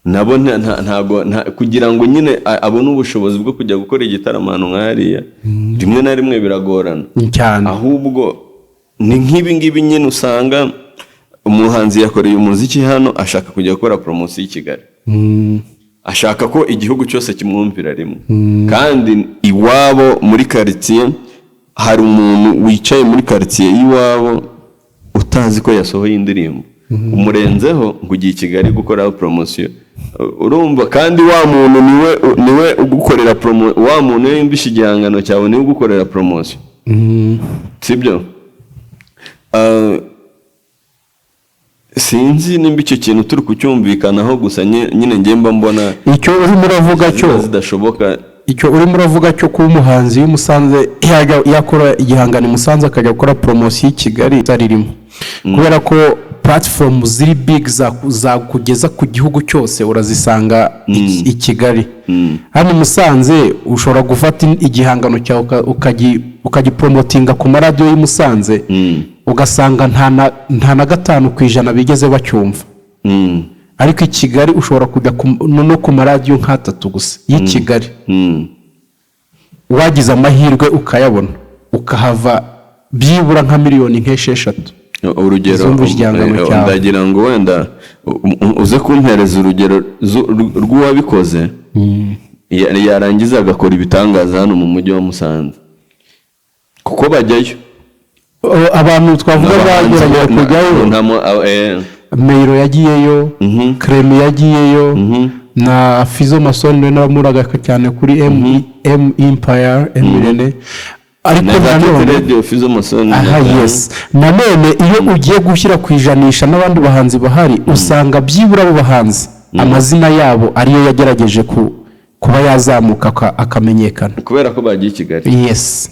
nabo ntago kugira ngo nyine abone ubushobozi bwo kujya gukora igitaramo ahantu nk'hariya, rimwe na rimwe biragorana. Cyane. Ahubwo ni nk'ibi ngibi nyine, usanga umuhanzi yakoreye umuziki hano, ashaka kujya gukora poromosiyo i Kigali, ashaka ko igihugu cyose kimwumvira rimwe, kandi iwabo muri karitsiye hari umuntu wicaye muri karitsiye y'iwabo utazi ko yasohoye indirimbo. Umurenzeho ngo ugiye i Kigali gukora poromosiyo, urumva? Kandi wa muntu niwe ugukorera promo, wa muntu iyo yumvishe igihangano cyawe niwe ugukorera poromosiyo, sibyo? Sinzi nimba icyo kintu turi kucyumvikanaho, gusa nyine njye mba mbona Icyo urimo uravuga cyo ziba zidashoboka. Icyo urimo uravuga cyo kuba umuhanzi w'i Musanze yajya yakora igihangano i Musanze akajya gukora poromosiyo i Kigali itaririmo, kubera ko platform ziri big zakugeza ku gihugu cyose urazisanga i Kigali. Hano i Musanze ushobora gufata igihangano cyawe ukagiporomotinga ku maradiyo y'i Musanze, ugasanga nta na 5% bigeze bacyumva. Ariko i Kigali ushobora kujya no ku maradiyo nk'atatu gusa y'i Kigali, wagize amahirwe ukayabona, ukahava byibura nka miliyoni nk'esheshatu Urugero, zumva igihangano cyawe. Ndagira ngo wenda uze kumpereza urugero rw'uwabikoze, yarangiza agakora ibitangaza hano mu mujyi wa Musanze, kuko bajyayo. Abantu twavuga Abahanzi bagerageje kujyayo, Meyiro yagiyeyo, Kremi yagiyeyo, na Fizo Mason we naramuraga cyane kuri M M Empire M Irene, ariko Na za nanone Radio Fizo Mason. Aha, yes. Nanone iyo ugiye gushyira ku ijanisha n'abandi bahanzi bahari, usanga byibura abo bahanzi amazina yabo ariyo yagerageje kuba yazamuka akamenyekana. Kubera ko bagiye i Kigali. Yes.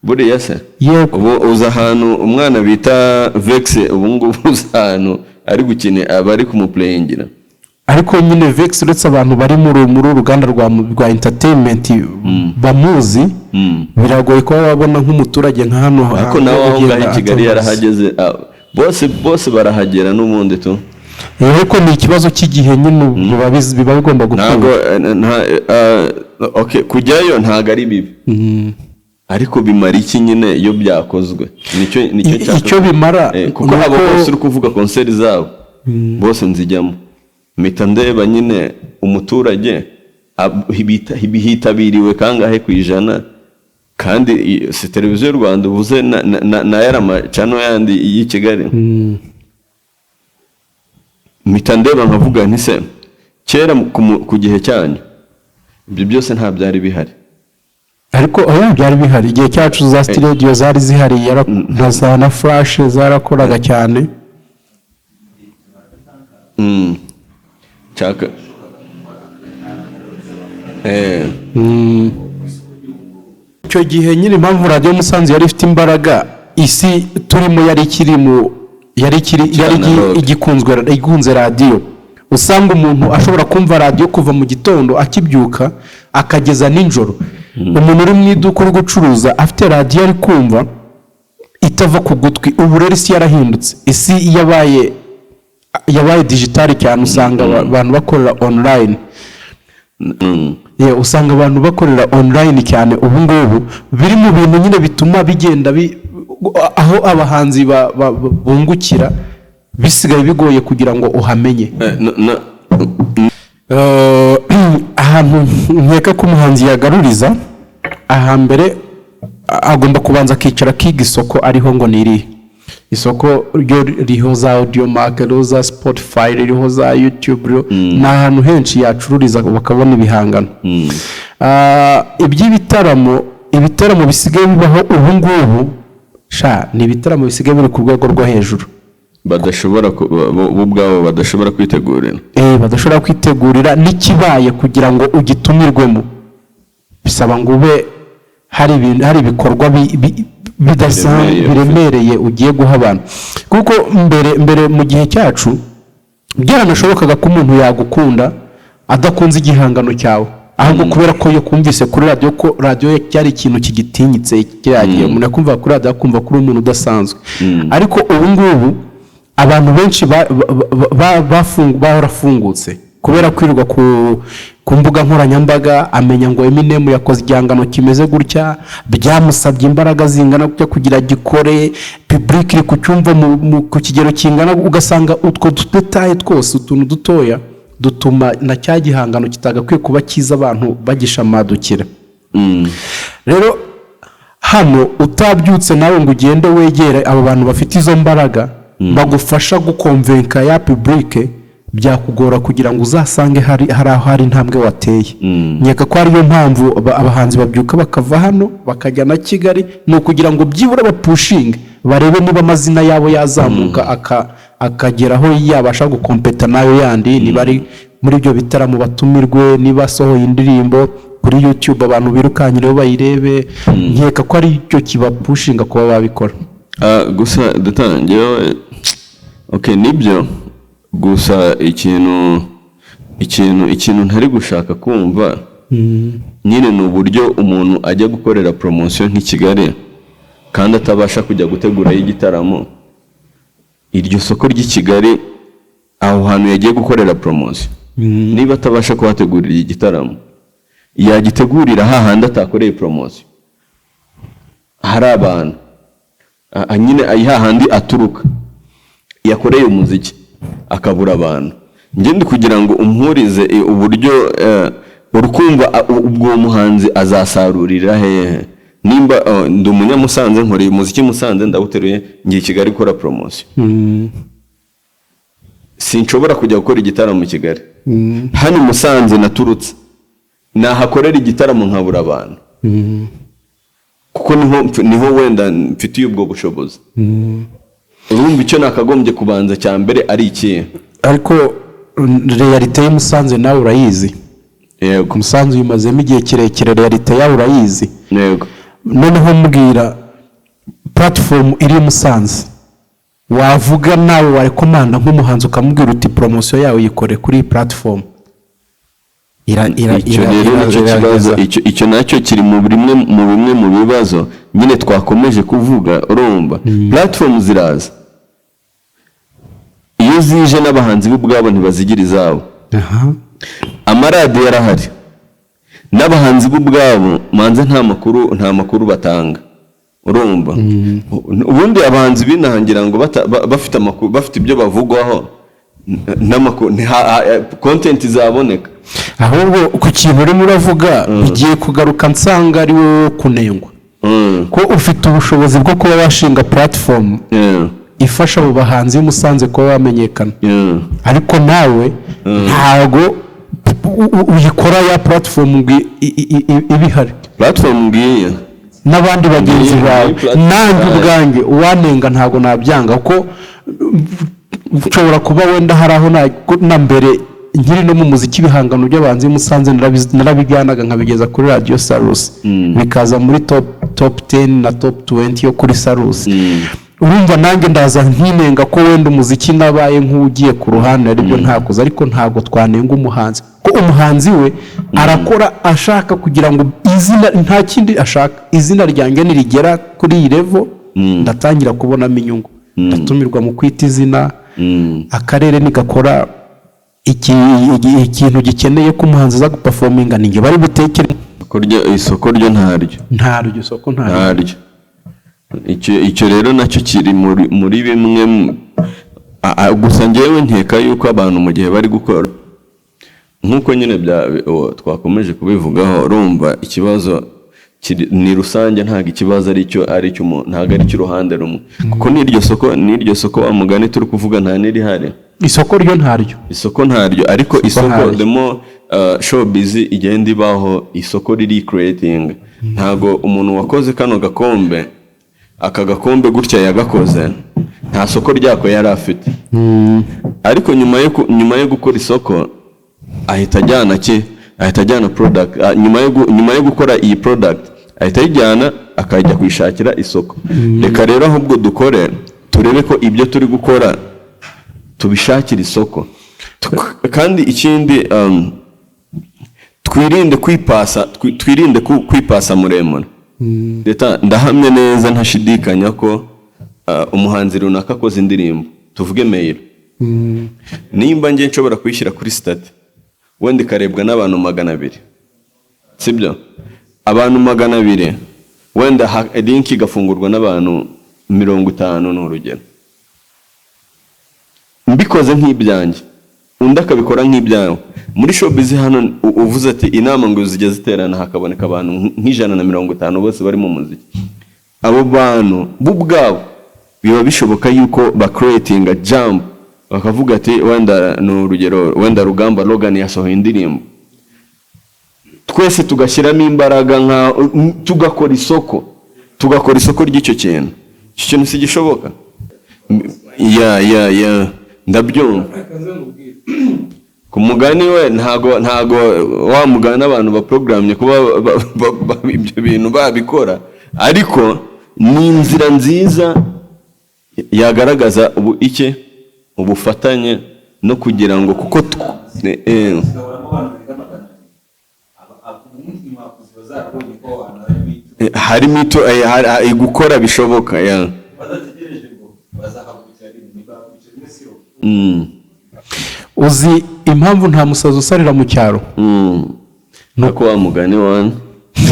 Buriya se Yego. ubu uza ahantu umwana bita Vex ubu ngubu, uza ahantu ari gukina, aba ari kumupureyingira? Ariko nyine Vex, uretse abantu bari muri uru ruganda rwa entertainment bamuzi, biragoye kuba wabona nk'umuturage nka hano Ariko nawe aho ngaho i Kigali atamuzi. yarahageze. Bose bose barahagera n'ubundi tu. Ariko ni ikibazo cy'igihe nyine, biba bigomba Ntabwo gukunda. Okay, kujyayo ntabwo ari bibi, ariko bimara iki nyine iyo byakozwe? Nicyo nshaka. Icyo bimara Kuko ni abo bose uri kuvuga, concert zabo bose nzijyamo, mpita ndeba nyine umuturage hitabiriwe kangahe ku ijana. Kandi si Televiziyo y'u Rwanda uvuze na yari amacano yandi y'i Kigali, mpita ndeba nkavuga nti: "Se kera ku gihe cyanyu ibyo byose nta byari bihari?" Ariko oya, byari bihari. Igihe cyacu za studio zari zihari, na za na flash zarakoraga cyane. Nshaka Icyo gihe nyine impamvu Radiyo Musanze yari ifite imbaraga, isi turimo yari ikiri mu yari ikiri yari Analogue. igikunzwe, ikunze radiyo. Usanga umuntu ashobora kumva radiyo kuva mu gitondo akibyuka akageza nijoro. Umuntu uri mu iduka uri gucuruza afite radiyo ari kumva itava ku gutwi. Ubu rero isi yarahindutse, isi yabaye digital cyane. Usanga abantu bakorera online. Yeah, usanga abantu bakorera online cyane ubu ngubu. Biri mu bintu nyine bituma bigenda aho abahanzi bungukira bisigaye bigoye kugira ngo uhamenye. Ahantu nkeka ko umuhanzi yagaruriza ahambere, agomba kubanza akicara akiga isoko ariho ngo ni irihe isoko ryo ririho za Audiomack, ririho za Spotify, ririho za YouTube, ni ahantu henshi yacururiza bakabona ibihangano. Iby'ibitaramo, ibitaramo bisigaye bibaho ubu ngubu sha, ni ibitaramo bisigaye biri ku rwego rwo hejuru. Badashobora bo ubwabo badashobora kwitegurira. Badashobora kwitegurira. N'ikibaye kugira ngo ugitumirwemo bisaba ngo ube hari ibintu, hari ibikorwa bidasanzwe Biremereye. biremereye ugiye guha abantu. Kuko mbere mu gihe cyacu byaranashobokaga ko umuntu yagukunda adakunze igihangano cyawe. Ahubwo kubera ko yo kumvise kuri radiyo, ko radiyo cyari ikintu kigitinyitse kiriya gihe, umuntu yakumva kuri radiyo akumva ko uri umuntu udasanzwe. Ariko ubu ngubu abantu benshi barafungutse kubera kwirirwa ku mbuga nkoranyambaga, amenya ngo Eminem yakoze igihangano kimeze gutya, byamusabye imbaraga zingana gutya kugira gikore, public iri kucyumva ku kigero kingana, ugasanga utwo tudétails twose, utuntu dutoya dutuma na cya gihangano kitagakwiye kuba cyiza abantu bagishamadukira. Rero hano utabyutse nawe ngo ugende wegere abo bantu bafite izo mbaraga bagufasha guconvinca ya public, byakugora kugira ngo uzasange hari aho hari intambwe wateye. Nkeka ko ariyo mpamvu abahanzi babyuka bakava hano bakajya na Kigali, ni ukugira ngo byibura bapushinge, barebe niba amazina yabo yazamuka akagera aho yabasha gucompeta n'ayo yandi, niba ari muri ibyo bitaramo batumirwe, niba asohoye indirimbo kuri YouTube abantu birukanyireho bayirebe. Nkeka ko ari cyo kibapushinga kuba babikora. Gusa dutangiye, okay, nibyo. Gusa ikintu ntari gushaka kumva nyine ni uburyo umuntu ajya gukorera promotion nk'i Kigali kandi atabasha kujya gutegurayo igitaramo. Iryo soko ry'i Kigali, aho hantu yagiye gukorera promotion, niba atabasha kuhategurira igitaramo, yagitegurira hahandi atakoreye promotion hari abantu. Nyine ayi hahandi aturuka yakoreye umuziki akabura abantu. Njye ndi kugira ngo umpurize uburyo urukumva ubwo uwo muhanzi azasarurira hehe? Nimba ndi umunyamusanze, nkoreye umuziki Musanze, ndawuteruye, ngiye i Kigali gukora promotion, sinshobora kujya gukora igitaramo i Kigali. Hano i Musanze naturutse nahakorera igitaramo nkabura abantu, kuko niho wenda mfitiye ubwo bushobozi. Urumva icyo nakagombye kubanza cya mbere ari ikihe? Ariko réalité y'i Musanze nawe urayizi. Yego. Musanze uyimazemo igihe kirekire, réalité yawe urayizi. Yego. Noneho mbwira platform iri i Musanze wavuga nawe warecommanda nk'umuhanzi, ukamubwira uti: "Promotion yawe yikore kuri iyi platform." Icyo rero nicyo kibazo. Icyo nacyo kiri mu bimwe mu bibazo nyine twakomeje kuvuga. Urumva, platform ziraza, iyo zije n'abahanzi bo ubwabo ntibazigira izabo. Amaradiyo arahari, n'abahanzi bo ubwabo manze nta makuru batanga. Urumva, ubundi abahanzi binahangira ngo bafite amakuru, bafite ibyo bavugwaho n'amakuru, content zaboneka. Ahubwo ku kintu urimo uravuga, bigiye kugaruka nsanga ari wowe kunengwa, ko ufite ubushobozi bwo kuba washinga platform ifasha abo bahanzi b'i Musanze kuba bamenyekana, ariko nawe ntago uyikora ya platform ngo ibe ihari. Platform ngiyi. N'abandi bagenzi Ngiyi bawe. Platform. Nanjye ubwanjye uwanenga ntabwo nabyanga, kuko nshobora kuba wenda hari aho na mbere nkiri no mu muziki, ibihangano by'abahanzi b'i Musanze narabijyanaga nkabigeza kuri Radiyo Salus, bikaza muri top 10 na top 20 yo kuri Salus. Urumva nanjye ndaza nkinenga ko wenda umuziki nabaye nk'ugiye ku ruhande, aribyo ntakoze. Ariko ntabwo twanenga umuhanzi, ko umuhanzi we arakora ashaka kugira ngo izina, nta kindi ashaka: izina ryanjye nirigera kuri iyi level, ndatangira kubonamo inyungu, ndatumirwa mu kwita izina, akarere nigakora ikintu gikeneye ko umuhanzi aza guperforminga, ninjye bari butekere. Isoko ryo ntaryo. Ntaryo soko, ntaryo. Ntaryo. Icyo rero nacyo kiri muri bimwe gusa njyewe nkeka yuko abantu mu gihe bari gukora nk'uko nyine twakomeje kubivugaho, urumva ikibazo ni rusange, ntabwo ikibazo ari icyo ntabwo ari icy'uruhande rumwe, kuko n'iryo soko wa mugani turi kuvuga nta n'irihari. Isoko ryo ntaryo. Isoko ntaryo, ariko isoko Ntaryo. The more showbiz igenda ibaho, isoko riri creating. Ntago umuntu wakoze kano gakombe, aka gakombe gutya yagakoze nta soko ryako yari afite, ariko nyuma yo gukora isoko ahita ajyana ki ahita ajyana product. Nyuma yo gukora iyi product ahita ayijyana akajya kuyishakira isoko. Reka rero ahubwo dukore turebe ko ibyo turi gukora tubishakira isoko. Kandi ikindi, Twirinde kwipasa, twirinde kwipasa muremure. Leta, ndahamya neza ntashidikanya ko umuhanzi runaka akoze indirimbo, tuvuge Meyiro, nimba njye nshobora kuyishyira kuri status, wenda ikarebwa n'abantu 200, sibyo? Abantu 200, wenda link igafungurwa n'abantu 50, ni urugero. Mbikoze nk'ibyanjye, undi akabikora nk'ibyawe, muri showbiz hano uvuze ati inama ngo zijya ziterana, hakaboneka abantu nka 150 bose bari mu muziki. Abo bantu bo ubwabo biba bishoboka yuko bacreatinga jump, bakavuga ati wenda, ni urugero, wenda Rugamba Logan yasohoye indirimbo, twese tugashyiramo imbaraga, nka tugakora isoko ry'icyo kintu. Icyo kintu si gishoboka? Ya, ndabyumva. Ku mugani we, ntago wa mugani abantu baprogrammye kuba ibyo bintu babikora, ariko ni inzira nziza yagaragaza ubu iki ubufatanye no kugira ngo kuko Tugahoramo abantu biga 200. Ubundi inkwakuzi bazarabonye ko abantu harimo ito Harimo ito gukora bishoboka, ya. Badategereje ngo bazahagurukira rimwe, ntibahagurukira rimwe siro. Uzi impamvu nta musazi usarira mu cyaro? Nuko wa mugani wana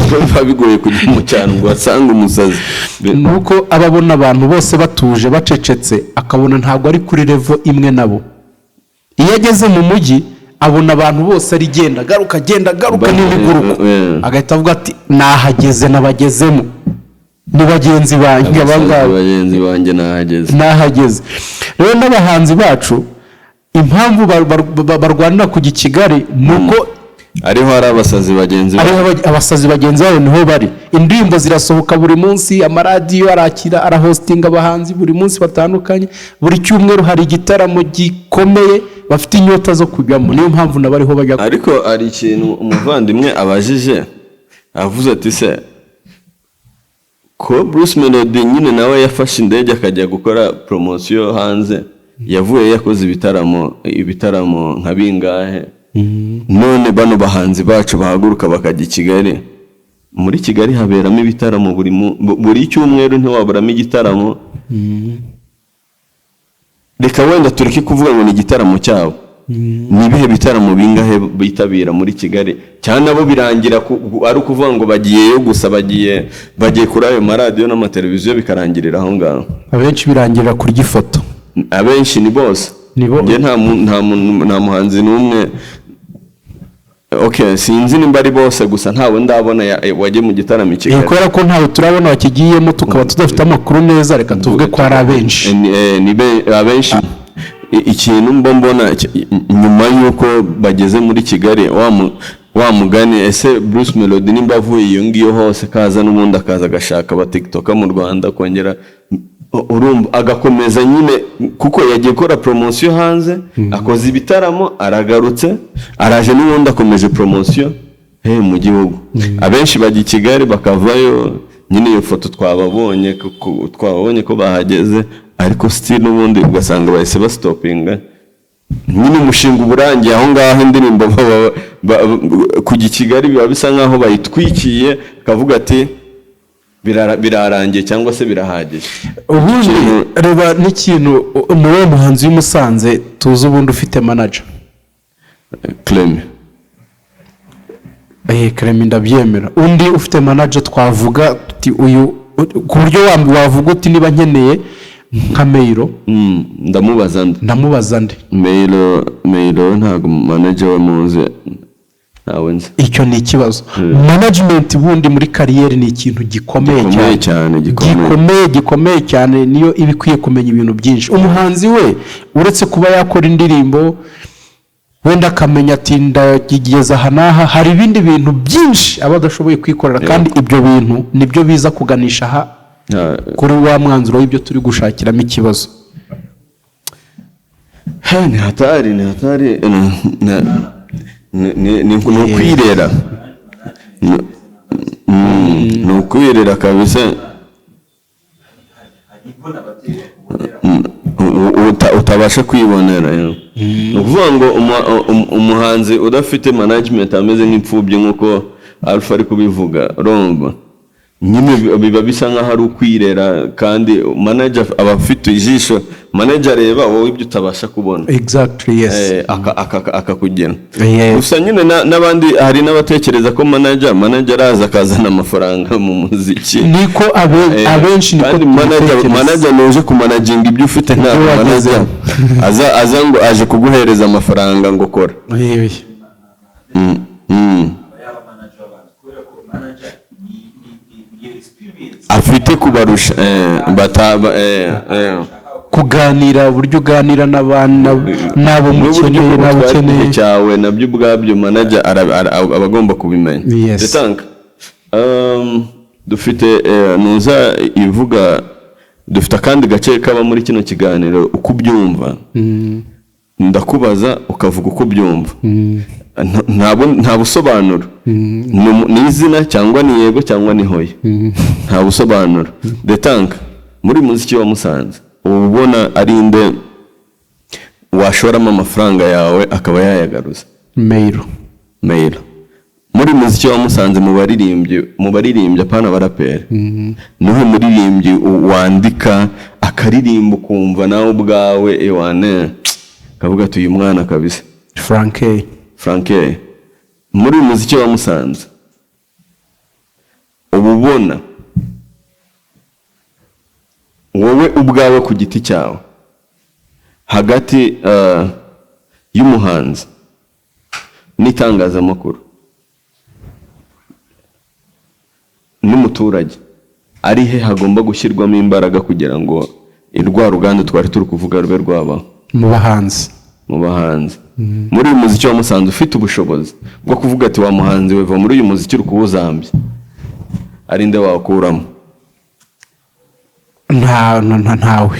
biba bigoye kujya mu cyaro ngo wasange umusazi. Ni uko aba abona abantu bose batuje, bacecetse, akabona ntabwo ari kuri level imwe nabo. Iyo ageze mu mujyi abona abantu bose ari genda garuka, genda garuka n'imiguruko, agahita avuga ati nahageze, nabagezemo, ni bagenzi banjye aba ngaba. Bagenzi banjye, nahageze. Nahageze. Rero n'abahanzi bacu, impamvu barwanira kujya i Kigali ni uko ariho hari abasazi bagenzi ariho babo. Abasazi bagenzi babo niho bari. Indirimbo zirasohoka buri munsi, amaradiyo arakira, arahostinga abahanzi buri munsi batandukanye, buri cyumweru hari igitaramo gikomeye bafite inyota zo kujyamo. Niyo mpamvu nabo ariho bajya. Ariko hari ikintu umuvandimwe abajije, avuze ati se ko Bruce Melody nyine nawe yafashe indege akajya gukora poromosiyo hanze, yavuye yakoze ibitaramo nka bingahe? None bano bahanzi bacu bahaguruka bakajya i Kigali, muri Kigali haberamo ibitaramo buri cyumweru, ntiwaburamo igitaramo. Reka wenda tureke kuvuga ngo ni igitaramo cyabo. Ni ibihe bitaramo bingahe bitabira muri Kigali? Cyane nabo birangira ari ukuvuga ngo bagiyeyo gusa, bagiye kuri ayo maradiyo n'amateleviziyo, bikarangirira aho ngaho. Abenshi birangirira kurya ifoto. Abenshi ni bose. Ni Njye nta muhanzi n'umwe, okay, sinzi nimba ari bose gusa, ntawe ndabona wagiye mu gitaramo i Kigali. Kubera ko ntawe turabona wakigiyemo, tukaba tudafite amakuru neza, reka tuvuge ko ari abenshi. Ni abenshi. Ikintu mba mbona nyuma y'uko bageze muri Kigali, wa mugani, ese Bruce Melody nimba avuye iyo ngiyo hose, kaza n'ubundi akaza agashaka aba TikToker mu Rwanda, akongera urumva agakomeza nyine, kuko yagiye gukora poromosiyo hanze, akoze ibitaramo, aragarutse, araje n'ubundi akomeje poromosiyo he mu gihugu. Abenshi bajya i Kigali bakavayo nyine, iyo foto twababonye, kuko twababonye ko bahageze, ariko still n'ubundi ugasanga bahise basitopinga nyine, umushinga uba urangiye aho ngaho. Indirimbo kujya i Kigali biba bisa nkaho bayitwikiye, akavuga ati birarangiye cyangwa se birahagije. Ubundi reba n'ikintu, ni wowe muhanzi w'i Musanze tuzi ubundi ufite manager. Clement. Clement ndabyemera. Undi ufite manager twavuga tuti uyu, ku buryo wavuga uti niba nkeneye nka Meyiro, Ndamubaza nde? Ndamubaza nde? Meyiro ntabwo manager we muzi, ntawe nzi. Icyo ni ikibazo. Management bundi muri career ni ikintu gikomeye gikomeye cyane. Cyane gikomeye. Gikomeye, gikomeye cyane. Niyo iba ikwiye kumenya ibintu byinshi. Umuhanzi we, uretse kuba yakora indirimbo, wenda akamenya ati ndagigeza aha n'aha, hari ibindi bintu byinshi aba adashoboye kwikorera, kandi ibyo bintu nibyo biza kuganisha aha kuri wa mwanzuro w'ibyo turi gushakiramo ikibazo. He, ni hatari, ni hatari, ni ukwirera. Ni ukwirera kabisa. Hari imbona ababyeyi bakubonera. Utabasha kwibonera, yeah. Ni ukuvuga ngo umuhanzi udafite management ameze nk'imfubyi, nk'uko Alpha ari kubivuga. Urumva nyine biba bisa nk'aho ari ukwirera, kandi manager aba afite ijisho. Manager areba wowe ibyo utabasha kubona. Exactly, yes. Akakugena. Gusa nyine n'abandi, hari n'abatekereza ko manager araza akazana amafaranga mu muziki. Niko abenshi niko Kandi manager, tubitekereza. manager ni uje kumanaginga ibyo ufite, ntabwo Ibyo manager wagezeho. aza ngo aje kuguhereza amafaranga ngo kora. Aba yaba manager w'abantu, kubera ko manager ni experience Afite kubarusha, bataba Kuganira, uburyo uganira n'abana n'abo n'uburyo mukeneye n'abo bwo ukeneye. igihe cyawe nabyo ubwabyo manager aba agomba kubimenya. Yes. The Tank. Dufite nuza ivuga, dufite akandi gace kaba muri kino kiganiro, uko ubyumva. Ndakubaza, ukavuga uko ubyumva. Nta busobanuro. Ni izina cyangwa ni yego cyangwa ni hoya, nta busobanuro. The Tank, muri muziki wa Musanze uba ubona ari nde washoramo amafaranga yawe akaba yayagaruza? Mail. Mail. Muri muziki wa Musanze, mu baririmbyi, apana abaraperi, niho muririmbyi wandika akaririmba ukumva nawe ubwawe ewane kavuga ati: "Uyu mwana kabisa"? Frank. Frank. Muri uyu muziki wa Musanze uba ubona wowe ubwawe ku giti cyawe, hagati y'umuhanzi n'itangazamakuru n'umuturage, ari he hagomba gushyirwamo imbaraga kugira ngo rwa ruganda twari turi kuvuga rube rwabaho? Mu bahanzi? Mu bahanzi. Muri uyu muziki wa Musanze, ufite ubushobozi bwo kuvuga ati: "Wa muhanzi we, va muri uyu muziki uri kuwuzambya," ari nde wakuramo? Ntawe.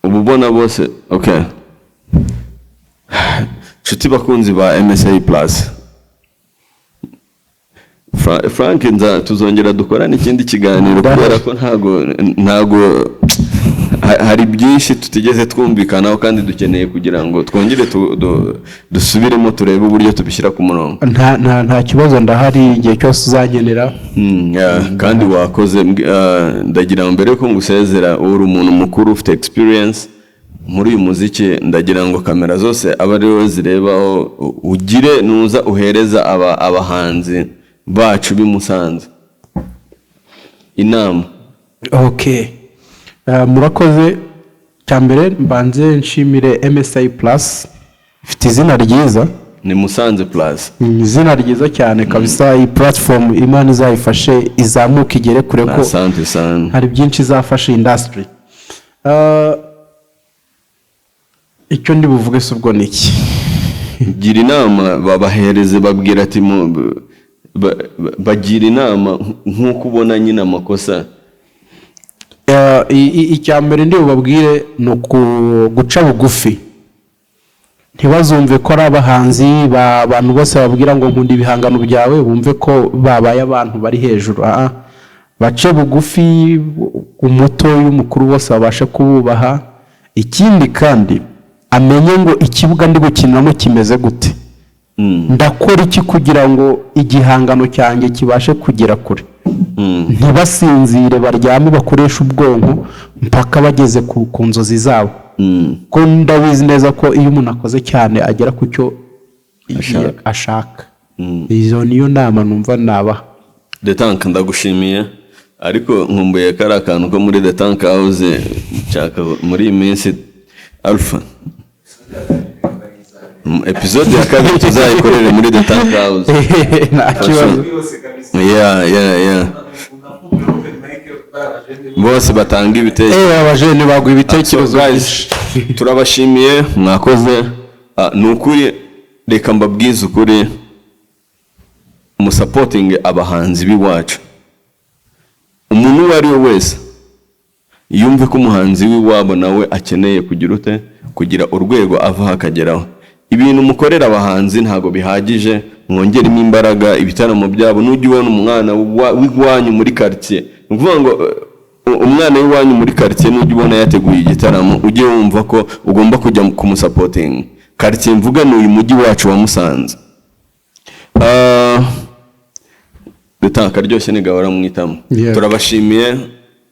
Uba ubona bose. Okay, nshuti bakunzi ba MSA Plus, Frank, nza tuzongera dukorane ikindi kiganiro kubera ko ntago hari byinshi tutigeze twumvikanaho, kandi dukeneye kugira ngo twongere dusubiremo, turebe uburyo tubishyira ku murongo. Nta kibazo, ndahari igihe cyose uzankenera. Yeah, kandi wakoze. Ndagira ngo mbere yuko ngusezera, uri umuntu mukuru ufite experience muri uyu muziki, ndagira ngo kamera zose abe ari wowe zirebaho, ugire nuza uhereza abahanzi bacu b'i Musanze inama. Okay. Murakoze. Cya mbere mbanze nshimire MSI Plus, ifite izina ryiza. Ni Musanze Plus. Ni izina ryiza cyane kabisa. Iyi platform Imana izayifashe izamuke igere kure, ko Asante sana. hari byinshi izafasha industry. Icyo ndi buvuge se ubwo ni iki? Gira inama babahereze, babwira ati bagira inama nk'uko ubona nyine amakosa. Icya mbere ndi bubabwire ni guca bugufi, ntibazumve ko ari abahanzi abantu bose bababwira ngo "Nkunda ibihangano byawe," bumve ko babaye abantu bari hejuru. Bace bugufi, umuto y'umukuru bose babashe kububaha. Ikindi kandi, amenye ngo ikibuga ndi gukiniramo kimeze gute, ndakora iki kugira ngo igihangano cyanjye kibashe kugera kure. Ntibasinzire, baryame, bakoreshe ubwonko mpaka bageze ku nzozi zabo, ko ndabizi neza ko iyo umuntu akoze cyane agera ku cyo Ashaka. ashaka. Izo niyo nama numva nabaha. The Tank, ndagushimiye, ariko nkumbuye kari akantu ko muri The Tank House. Nshaka muri iyi minsi, Alpha, episode ya kabiri tuzayikorere muri The Tank House. Nta kibazo. Yose kabisa. Yeah, bose batanga ibitekerezo. Abajene baguha ibitekerezo So, guys, byinshi. turabashimiye, mwakoze. Ni ukuri, reka mbabwize ukuri, musupportinge abahanzi b'iwacu. Umuntu uwo ari we wese yumve ko umuhanzi w'iwabo nawe akeneye kugira ute, kugira urwego avaho akageraho. Ibintu mukorera abahanzi ntabwo bihagije, mwongeremo imbaraga ibitaramo byabo. Nujya ubona umwana w'iwanyu muri quartier, ni ukuvuga ngo Umwana w'iwanyu muri quartier nujya ubona yateguye igitaramo, ujye wumva ko ugomba kujya kumusupportinga. Quartier mvuga ni uyu mujyi wacu wa Musanze. Ah, karyoshye ni gahora mwitamo. Turabashimiye.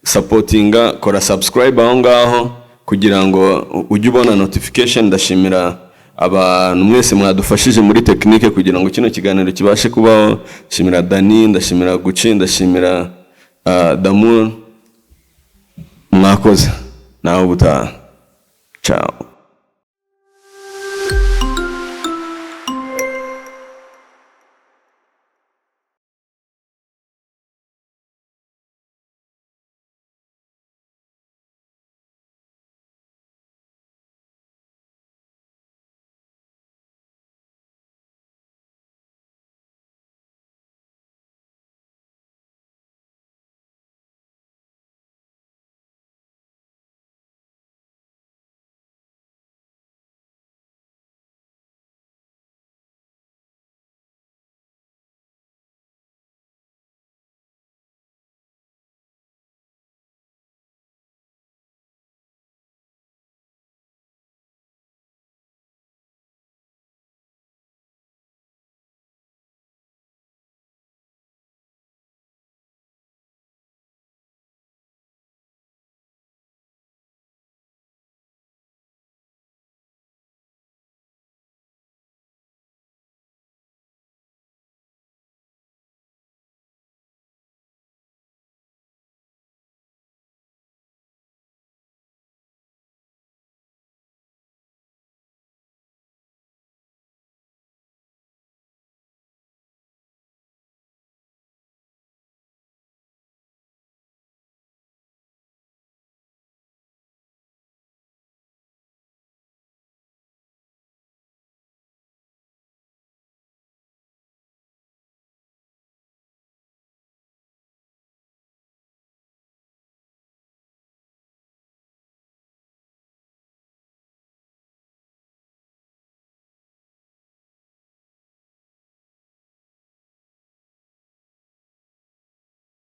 Supportinga, kora subscribe aho ngaho kugira ngo ujye ubona notification. Ndashimira abantu mwese mwadufashije muri technique kugira ngo kino kiganiro kibashe kubaho. Ndashimira Dani, ndashimira Guci, ndashimira Damur. Mwakoze, nawe ubutaha. Ciao.